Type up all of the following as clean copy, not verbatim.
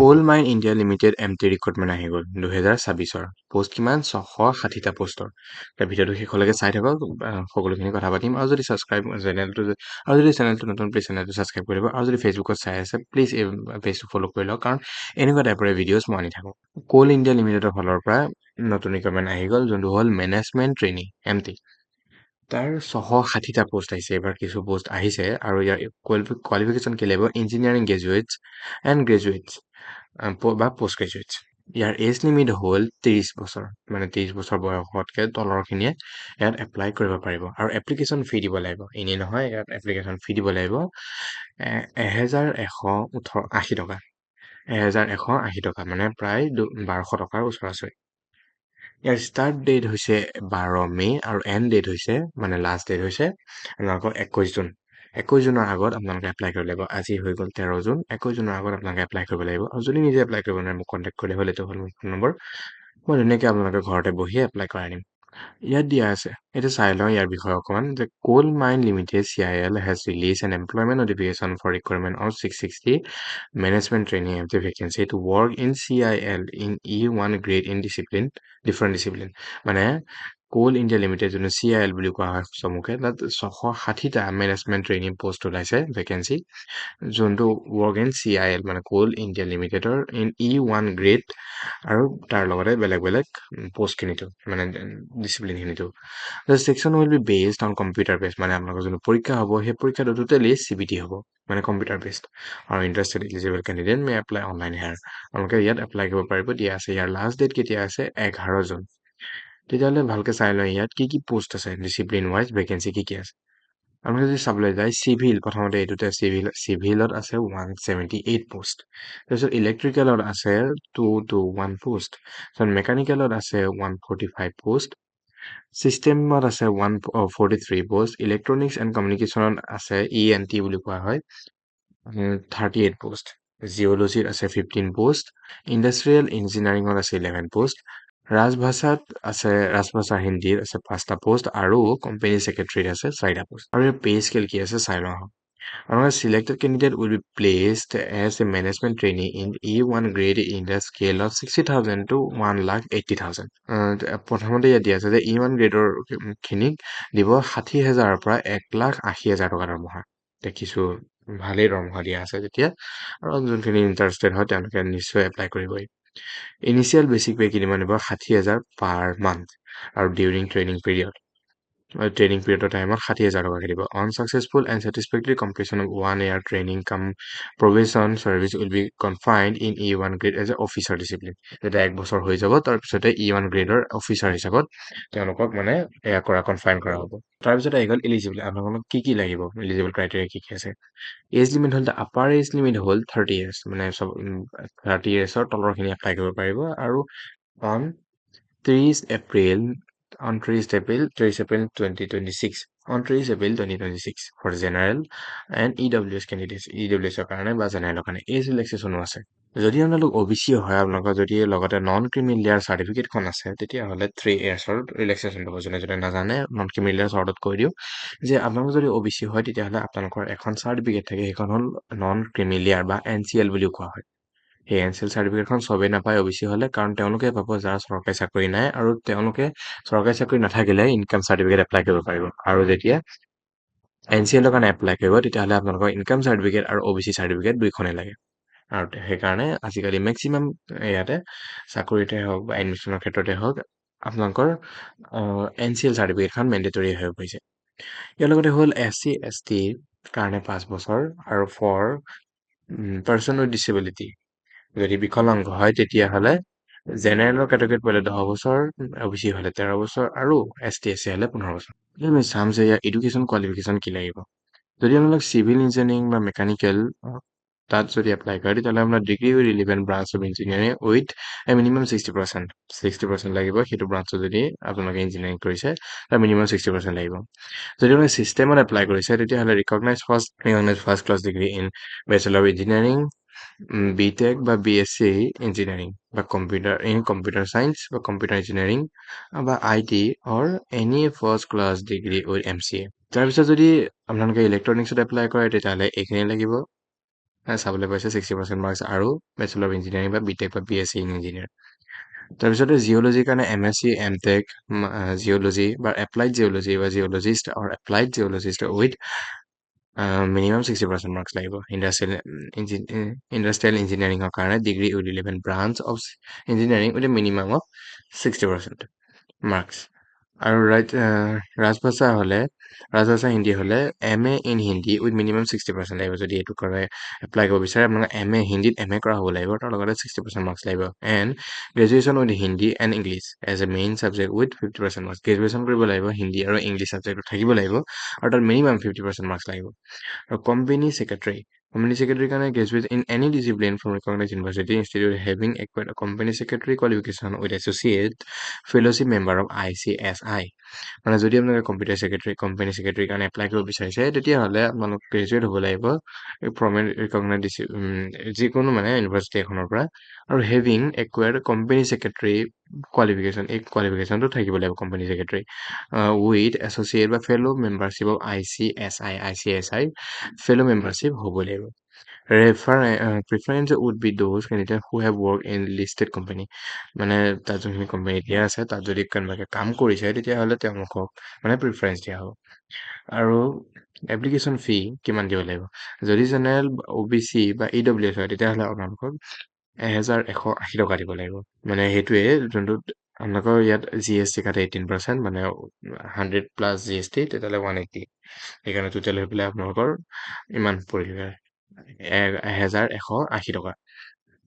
Coal mine India limited MT recruitment আহি গ'ল 2026ৰ। Post কিমান? 660টা পষ্টৰ। ভিডিঅ'টো শেষলৈকে চাই থাকক, সকলোখিনি কথা পাতিম। আৰু যদি ছাবস্ক্ৰাইব চেনেলটো আৰু যদি চেনেলটো নতুন, প্লিজ চেনেলটো ছাবস্ক্ৰাইব কৰি দিব। আৰু যদি ফেচবুকত চাই আছে, প্লিজ এই পেজটো ফ'ল' কৰি লওক, কাৰণ এনেকুৱা টাইপৰে ভিডিঅ'জ মই আনি থাকোঁ। কোল ইণ্ডিয়া লিমিটেডৰ ফালৰ পৰা নতুন ৰিক্ৰুটমেণ্ট আহি গ'ল, যোনটো হ'ল মেনেজমেণ্ট ট্ৰেইনিং এমটি। তাৰ 660টা পষ্ট আহিছে এইবাৰ, কিছু পষ্ট আহিছে। আৰু ইয়াৰ কোৱালিফিকেশ্যন কি লাগিব? ইঞ্জিনিয়াৰিং গ্ৰেজুৱেটছ এণ্ড গ্ৰেজুৱেটছ বা পষ্ট গ্ৰেজুৱেটছ। ইয়াৰ এজ লিমিট হ'ল 30 বছৰ, মানে 30 বছৰ বয়সতকৈ তলৰখিনিয়ে ইয়াত এপ্লাই কৰিব পাৰিব। আৰু এপ্লিকেশ্যন ফি দিব লাগিব, এনেই নহয়, ইয়াত এপ্লিকেশ্যন ফি দিব লাগিব 1118 টকা। 1180 টকা মানে প্ৰায় 1200 টকাৰ ওচৰা ওচৰি। ইয়াৰ ষ্টাৰ্ট ডেট হৈছে 12 মে' আৰু এণ্ড ডেট হৈছে, মানে লাষ্ট ডেট হৈছে আপোনালোকৰ 21 জুন। 21 জুনৰ আগত আপোনালোকে এপ্লাই কৰিব লাগিব। আজি হৈ গ'ল 13 জুন। 21 জুনৰ আগত আপোনালোকে এপ্লাই কৰিব লাগিব। আৰু যদি নিজে এপ্লাই কৰিব নোৱাৰে, মোক কণ্টেক্ট কৰিলে হ'ল। এইটো হ'ল মোৰ ফোন নম্বৰ। মই ধুনীয়াকৈ আপোনালোকে ঘৰতে বহিয়ে এপ্লাই কৰাই দিম। ইয়াত দিয়া আছে, এতিয়া চাই লওঁ ইয়াৰ বিষয়ে অকণমান যে Coal Mine Limited, CIL, has release an employment notification for recruitment of 660 management training MT vacancy to work in CIL in E1 grade in discipline, different discipline। মানে কোল ইণ্ডিয়া লিমিটেড, যোনটো চিআইএল বুলি কোৱা হয় চমুকে, তাত 660টা মেনেজমেণ্ট ট্ৰেইনিং পষ্ট ওলাইছে vacancy, যোনটো work in চিআইএল, মানে Coal India লিমিটেডৰ ইন ই 1 গ্ৰেড আৰু তাৰ লগতে বেলেগ বেলেগ পষ্টখিনিতো, মানে ডিচিপ্লিনখিনিতো। The selection will be based on computer base, মানে আপোনালোকৰ যোনটো পৰীক্ষা হ'ব, সেই পৰীক্ষাটো টোটেলি চিবিটি হ'ব, মানে কম্পিউটাৰ বেছড। আৰু interested eligible candidate may apply online here। আপোনালোকে ইয়াত এপ্লাই কৰিব পাৰিব দিয়া আছে। ইয়াৰ লাষ্ট ডেট কেতিয়া আছে? 11 জুন। তেতিয়াহ'লে ভালকৈ চাই লওঁ ইয়াত কি কি পষ্ট আছে, ডিচিপ্লিন ৱাইজ ভেকেঞ্চি কি কি আছে। আপুনি যদি চাবলৈ যায় চিভিল, প্ৰথমতে এইটোতে চিভিল, চিভিলত আছে 178 পষ্ট। তাৰপিছত ইলেক্ট্ৰিকেলত আছে 221 পষ্ট। তাৰপিছত মেকানিকেলত আছে 145 পষ্ট। ছিষ্টেমত আছে 143 পষ্ট। ইলেক্ট্ৰনিক্স এণ্ড কমিউনিকেশ্যনত আছে, ই এন টি বুলি কোৱা হয়, 38 পষ্ট। জিঅ'লজিত আছে 15 পষ্ট। ইণ্ডাষ্ট্ৰিয়েল ইঞ্জিনিয়াৰিঙত আছে 11 পষ্ট। ৰাজভাষাত আছে, ৰাজভাষা হিন্দীত আছে পাঁচটা পষ্ট আৰু কোম্পানী ছেক্ৰেটাৰীত আছে চাৰিটা পষ্ট। আৰু ইয়াৰ পে স্কেল কি আছে চাই লওঁ আহক। আৰু selected candidate will be placed as a management trainee in E1 grade in the scale of 60,000 to 1,80,000। প্ৰথমতে ইয়াত দিয়া আছে যে ই 1 গ্ৰেডৰ খিনিক দিব 60 হাজাৰৰ পৰা 1,80,000 টকা দৰমহা। দেখিছোঁ, ভালেই দৰমহা দিয়া আছে যেতিয়া আৰু যোনখিনি ইণ্টাৰেষ্টেড হয়, তেওঁলোকে নিশ্চয় এপ্লাই কৰিবই। ইনিচিয়েল বেচিক পে কিমান দিব? 60 হাজাৰ পাৰ মান্থ। আৰু ডিউৰিং ট্ৰেইনিং পিৰিয়ড, ট্ৰেইনিং পিৰিয়ডৰ টাইমত 60 হাজাৰ টকাকৈ দিব। On successful and satisfactory completion of one year training cum probation service, will be confined in E1 grade as a officer discipline। যেতিয়া এক বছৰ হৈ যাব, তাৰপিছতে ই 1 গ্ৰেডৰ অফিচাৰ হিচাপত তেওঁলোকক মানে এয়া কৰা কনফাইন কৰা হ'ব। তাৰপিছত আহি গ'ল এলিজিবল, আপোনালোকক কি কি লাগিব, এলিজিবল ক্ৰাইটেৰিয়া কি কি আছে। এজ লিমিট হ'ল, আপাৰ এজ লিমিট হ'ল 30 ইয়াৰ্ছ, মানে চব 30 ইয়াৰ্ছৰ তলৰখিনি এপ্লাই কৰিব পাৰিব। আৰু on 30 April, on 30 April, 30 April 2026, on 30 April 2026 for general and EWS candidates, EWSৰ কাৰণে বা জেনেৰেলৰ কাৰণে এজ ৰিলেক্সেশ্যনো আছে। যদি আপোনালোক অ'বিচি হয়, আপোনালোকৰ যদি লগতে নন ক্ৰিমি লেয়াৰ চাৰ্টিফিকেটখন আছে, তেতিয়াহ'লে 3 ইয়াৰ্ছৰ ৰিলেক্সেশ্যন পাব। যোনে যোনে নাজানে, নন ক্ৰিমি লেয়াৰ চৰ্টত কৈ দিওঁ যে আপোনালোক যদি অ'বিচি হয়, তেতিয়াহ'লে আপোনালোকৰ এখন চাৰ্টিফিকেট থাকে, সেইখন হ'ল নন ক্ৰিমি লেয়াৰ বা এনচিএল বুলিও কোৱা হয়। সেই এনচিএল চাৰ্টিফিকেটখন চবেই নাপায় অ'বিচি হ'লে, কাৰণ তেওঁলোকে পাব যাৰ চৰকাৰী চাকৰি নাই। আৰু তেওঁলোকে চৰকাৰী চাকৰি নাথাকিলে ইনকাম চাৰ্টিফিকেট এপ্লাই কৰিব পাৰিব। আৰু যেতিয়া এনচিএলৰ কাৰণে এপ্লাই কৰিব, তেতিয়াহ'লে আপোনালোকৰ ইনকাম চাৰ্টিফিকেট আৰু অ'বিচি চাৰ্টিফিকেট দুইখনেই লাগে। আৰু সেইকাৰণে আজিকালি মেক্সিমাম ইয়াতে চাকৰিতে হওক বা এডমিশ্যনৰ ক্ষেত্ৰতে হওক, আপোনালোকৰ এনচিএল চাৰ্টিফিকেটখন মেণ্ডেটৰী হৈ পৰিছে। ইয়াৰ লগতে হ'ল এছ চি, এছ টিৰ কাৰণে 5 বছৰ আৰু ফৰ পাৰ্চন উইথ ডিচেবিলিটি, যদি বিকলাংগ হয়, তেতিয়াহ'লে জেনেৰেলৰ কেটেগৰীত পৰিলে 10 বছৰ, অ'বিচি হ'লে 13 বছৰ আৰু এছ টি, এছ চি হ'লে 15 বছৰ। এতিয়া আমি চাম যে ইয়াৰ এডুকেশ্যন কোৱালিফিকেশ্যন কি লাগিব। যদি আপোনালোক চিভিল ইঞ্জিনিয়াৰিং বা মেকানিকেল তাত যদি এপ্লাই কৰে, তেতিয়াহ'লে আপোনাৰ degree with relevant branch of engineering with a minimum 60%, 60% লাগিব। সেইটো ব্ৰাঞ্চত যদি আপোনালোকে ইঞ্জিনিয়াৰিং কৰিছে, তাৰ মিনিমাম 60% লাগিব। যদি আপুনি ছিষ্টেমত এপ্লাই কৰিছে, তেতিয়াহ'লে recognize first class degree in Bachelor of Engineering, B Tech বা বিএছচি ইঞ্জিনিয়াৰিং বা কম্পিউটাৰ চায়েন্স বা কম্পিউটাৰ ইঞ্জিনিয়াৰিং বা IT or any first class degree with MCA। তাৰপিছত যদি আপোনালোকে ইলেক্ট্ৰনিক্সত এপ্লাই কৰে, তেতিয়াহ'লে এইখিনি লাগিব। চাবলৈ পাইছে 60% মাৰ্কছ আৰু বেচেলৰ অফ ইঞ্জিনিয়াৰিং বা বি টেক বা B S C in engineer. তাৰপিছতে জিঅ'লজিৰ কাৰণে M S C, M tech geology বা এপ্লাইড জিঅ'লজি বা geologist or applied geologist with minimum 60% marks লাগিব। ইণ্ডাষ্ট্ৰিয়েল ইঞ্জিনিয়াৰিঙৰ কাৰণে degree with relevant branch of engineering with a minimum of 60% marks। আৰু right ৰাজভাষা হ'লে, ৰাজভাষা হিন্দী হ'লে MA in Hindi with minimum 60% লাগিব। যদি এইটো কৰে এপ্লাই কৰিব বিচাৰে, আপোনালোকে এম এ হিন্দীত এম এ কৰা হ'ব লাগিব, তাৰ লগতে 60% মাৰ্কছ লাগিব। And graduation with Hindi and English as a main subject with 50% marks। Graduation কৰিব লাগিব, হিন্দী আৰু ইংলিছ ছাবজেক্টটো থাকিব লাগিব আৰু তাত মিনিমাম 50% মাৰ্কছ লাগিব। আৰু কোম্পানী ছেক্ৰেটাৰীৰ কাৰণে graduate in any discipline from recognized university institute having acquired company secretary qualification with associate fellowship member of ICSI। মানে যদি আপোনালোকে কোম্পানী ছেক্ৰেটাৰীৰ কাৰণে এপ্লাই কৰিব বিচাৰিছে, তেতিয়াহ'লে আপোনালোক গ্ৰেজুৱেট হ'ব লাগিব ফ্ৰম এ ৰিকগনাইজ যিকোনো মানে ইউনিভাৰ্চিটি এখনৰ পৰা আৰু having acquired company secretary qualification, এই কোৱালিফিকেশ্যনটো থাকিব লাগিব কোম্পানী ছেক্ৰেটাৰী উইথ এছ'চিয়েট বা fellow membership of ICSI। ICSI fellow membership হ'ব লাগিব। Preference would be those candidate who have work in listed company। মানে তাত যোনখিনি কোম্পানী দিয়া আছে, তাত যদি কেনেবাকৈ কাম কৰিছে, তেতিয়াহ'লে তেওঁলোকক মানে প্ৰিফাৰেঞ্চ দিয়া হ'ব। আৰু এপ্লিকেশ্যন ফি কিমান দিব লাগিব? যদি জেনেৰেল, অ' বি চি বা ই ডব্লিউ এছ হয়, তেতিয়াহ'লে আপোনালোকক 1180 টকা দিব লাগিব। মানে সেইটোৱে যোনটোত আপোনালোকৰ ইয়াত জিএছটি কাটে 18%, মানে 100 প্লাছ জিএছটি, তেতিয়াহ'লে 180। সেইকাৰণে টোটেল হৈ পেলাই আপোনালোকৰ ইমান পৰিলগৈ, 1180 টকা।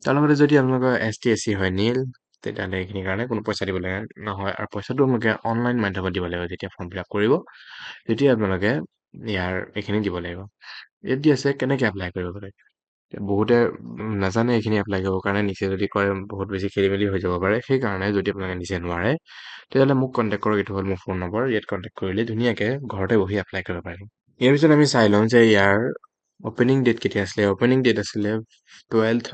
তাৰ লগতে যদি আপোনালোকৰ এছ টি, এছ চি হয়, নীল, তেতিয়াহ'লে এইখিনিৰ কাৰণে কোনো পইচা দিব লগা নহয়। আৰু পইচাটো আপোনালোকে অনলাইন মাধ্যমত দিব লাগিব। যেতিয়া ফৰ্ম ফিল আপ কৰিব, তেতিয়া আপোনালোকে ইয়াৰ এইখিনি দিব লাগিব। ইয়াত দি আছে কেনেকৈ এপ্লাই কৰিব পাৰে। বহুতে নাজানে এইখিনি এপ্লাই কৰিবৰ কাৰণে নিজে যদি কৰে বহুত বেছি খেলি মেলি হৈ যাব পাৰে। সেইকাৰণে যদি আপোনালোকে নিজে নোৱাৰে, তেতিয়াহ'লে মোক কণ্টেক্ট কৰক। এইটো হ'ল মোৰ ফোন নম্বৰ। ইয়াত কণ্টেক্ট কৰিলে ধুনীয়াকৈ ঘৰতে বহি এপ্লাই কৰিব পাৰিব। ইয়াৰ পিছত আমি চাই লওঁ যে ইয়াৰ অ'পেনিং ডেট কেতিয়া আছিলে। অ'পেনিং ডেট আছিলে 12th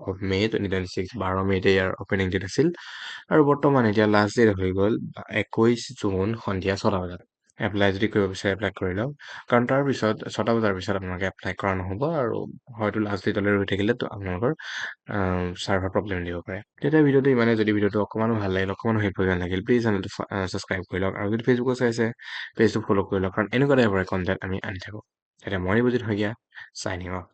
of May 2026। 12 মে'তে year opening date আছিল। আৰু বৰ্তমান এতিয়া লাষ্ট ডেট হৈ গ'ল 21 জুন সন্ধিয়া 6টা বজাত। এপ্লাই যদি কৰিব বিচাৰে, এপ্লাই কৰি লওক, কাৰণ তাৰপিছত 6টা বজাৰ পিছত আপোনালোকে এপ্লাই কৰা নহ'ব আৰু হয়তো লাষ্ট ডেটলৈ ৰৈ থাকিলে তো আপোনালোকৰ ছাৰ্ভাৰ প্ৰব্লেম দিব পাৰে। তেতিয়া ভিডিঅ'টো ইমানে। যদি ভিডিঅ'টো অকণমানো ভাল লাগিল, অকণমানো হেল্পফুল যেন লাগিল, প্লিজ চেনেলটো ছাবস্ক্ৰাইব কৰি লওক আৰু যদি ফেচবুকত চাইছে, পেজটো ফ'ল' কৰি লওক, কাৰণ এনেকুৱা টাইপৰে কণ্টেণ্ট আমি আনি থাকোঁ। এতিয়া মই বুজি শইকীয়া, চাইনিং অফ।